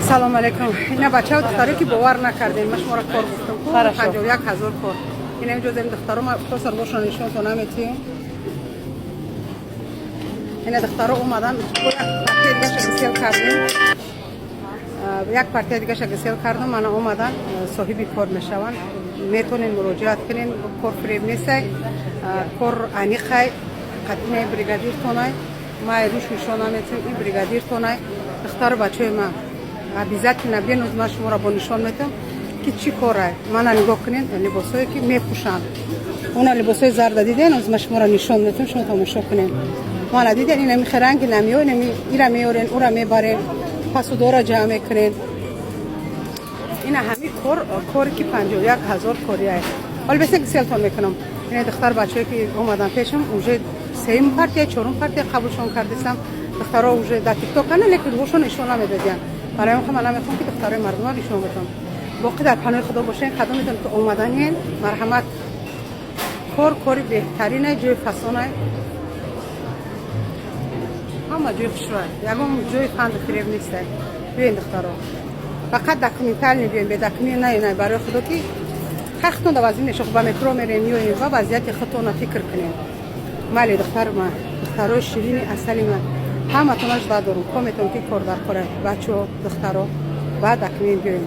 Салом алейкум. Ина бачао, духтаро, ки бовар накардем, ма шуморо кор гуфтам. Хорошо. 51 000 кор. Ина инҷо зем, духтаро, ма просто бошон нишонтон наметиҳем. Ина духтаро омадан, як партия дигаша гусел кардем. Як партия дигаша гусел кардам, мана омадан, соҳиби кор мешаванд. Метонен муроҷиат кунен, кор фиреб нестай, кор аниқай, қатъинаи бригадиртонай, май руш нишон наметиҳем, ин бригадиртонай. Духтару бачаҳои ман, обязательно бенуз ман шуморо бо нишон метиҳам, ки чӣ корай. Мана нигоҳ кунед, либосое ки мепӯшанд. Уна либосои зарда диден, оз ман шуморо нишон метиҳам, шумо тамошо кунед. Мана диден, инами ранги намиё, инами ира меорен, ура мебарен, пасудора ҷамъ мекунен. Ина ҳами кор, коре ки 51 000 кориай. Ҳоли бесен гиселтон мекунам. Ина духтар бачаҳое ки омадан пешам, уже сеюм партия, чорум партия қабулшон кардистам. Духтаро уже дар Тикток ана, лекин рӯшон нишон намедодиян. Барои он ман намехоҳам, ки духтарои мардумро нишон بدам. Боқӣ дар паноҳи Худо бошен. Кадометон ки омаданien, марҳамат, кор кори беҳтаринай, ҷои фасонай, ҳама ҷои хушрӯай, ягон ҷои фанду фиреб нестай. Биёен, духтаро, фақат документальный биёен, бе документ наёнай. Барои Худо ки ҳар худтон да вазъи меша, ба метро мерем, меоем ва вазъияти худтонро фикр кунем. Майли, духтар ман, духтарои ширини асали ман, ҳаматона жда дорум. Кометон ки кор дар кора, бачаҳо, духтаро, ба документ биёем.